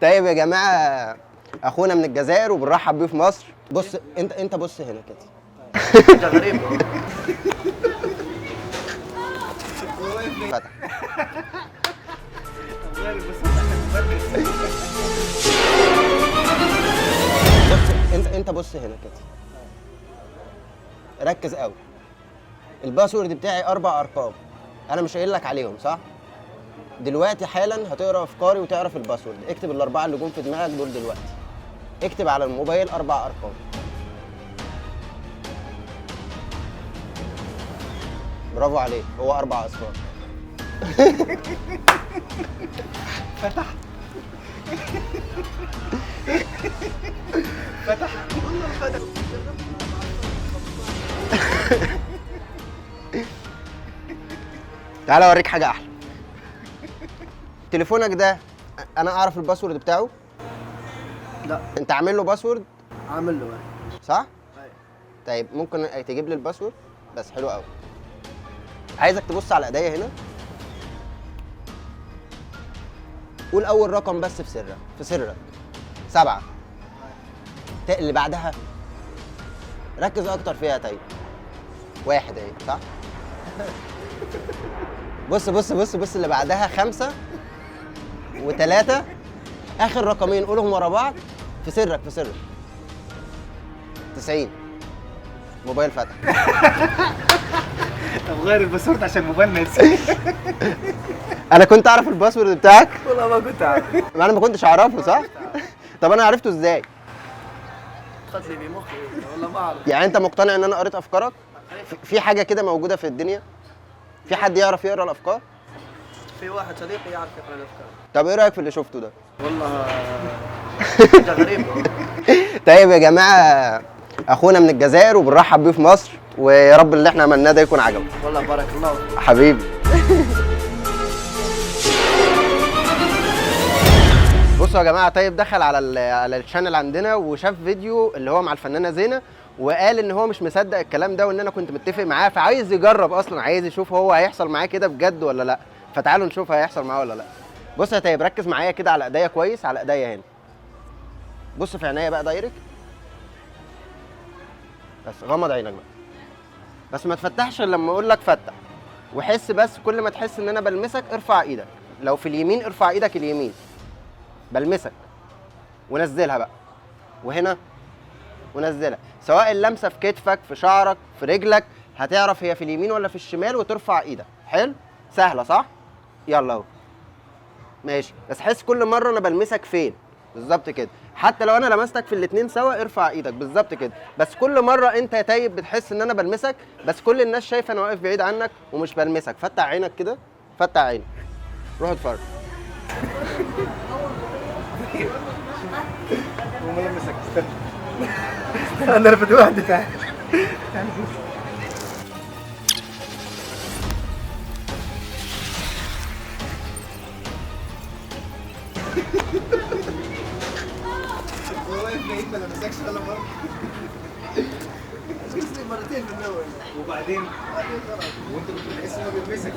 طيب يا جماعة، اخونا من الجزائر وبنرحب بيه في مصر. بص انت بص هنا كده. ده غريب. فتح. بص انت بص هنا كده، ركز قوي. ال password بتاعي 4 ارقام، انا مش قايل لك عليهم صح؟ دلوقتي حالا هتقرا افكاري وتعرف ال password. اكتب الاربعة اللي جم في دماغك دول دلوقتي. اكتب على الموبايل 4 ارقام. برافو عليك، هو 4 اصفار. فتح فتح والله فتح. تعالى اوريك حاجة احلى. تليفونك ده انا اعرف ال password بتاعه؟ لا. انت عامل له password؟ عامل له صح؟ ايوه. طيب ممكن تجيب لي ال password؟ بس حلو قوي. عايزك تبص على ايديا هنا، قول اول رقم بس في سرك، في سرك. 7. اللي بعدها ركز اكتر فيها. طيب 1 اهي صح؟ بص بص بص بص، اللي بعدها 5 و3، اخر رقمين قولهم ورا بعض في سرك، في سرك. 90. موبايل فتح. طب غير ال password عشان الموبايل ما يتسرقش. انا كنت اعرف ال password بتاعك؟ والله ما كنت اعرف. ما انا ما كنتش اعرفه صح؟ طب انا عرفته ازاي؟ دخلت لي بمخي والله ما اعرف. يعني انت مقتنع ان انا قريت افكارك؟ في حاجة كده موجودة في الدنيا؟ في حد يعرف يقرا الافكار؟ في واحد صديقي يعرف يقرا الافكار. طب ايه رايك في اللي شفته ده؟ والله حاجة غريبة. طيب يا جماعة، اخونا من الجزائر وبنرحب بيه في مصر، ويا رب اللي احنا عملناه ده يكون عجبه. والله بارك الله فيك حبيبي. بصوا يا جماعة، طيب دخل على ال channel عندنا وشاف فيديو اللي هو مع الفنانة زينة، وقال ان هو مش مصدق الكلام ده وان انا كنت متفق معاه، فعايز يجرب اصلا، عايز يشوف هو هيحصل معاه كده بجد ولا لا. فتعالوا نشوف هيحصل معاه ولا لا. بص يا طيب، ركز معايا كده على ايديا كويس، على ايديا هنا. بص في عينيا بقى direct، بس غمض عينك بقى، بس ما تفتحش الا لما اقول لك فتح. وحس بس كل ما تحس ان انا بلمسك ارفع ايدك، لو في اليمين ارفع ايدك اليمين، بلمسك ونزلها بقى، وهنا ونزلها، سواء اللمسة في كتفك في شعرك في رجلك، هتعرف هي في اليمين ولا في الشمال وترفع ايدك. حلو؟ سهلة صح؟ يلا اهو ماشي. بس حس كل مرة انا بلمسك فين بالظبط كده، حتى لو انا لمستك في الاتنين سوا ارفع ايدك بالظبط كده. بس كل مرة انت يا تايب بتحس ان انا بلمسك، بس كل الناس شايفه انا واقف بعيد عنك ومش بلمسك. فتح عينك كده، فتح عينك، روح اتفرج. وما لمسك. استنى انا رفضت واحدة. تعال تعال. هو واقف بعيد ما لمسكش ولا مرة. مسكني مرتين من الاول، وبعدين وانت كنت بتحس انه بيلمسك.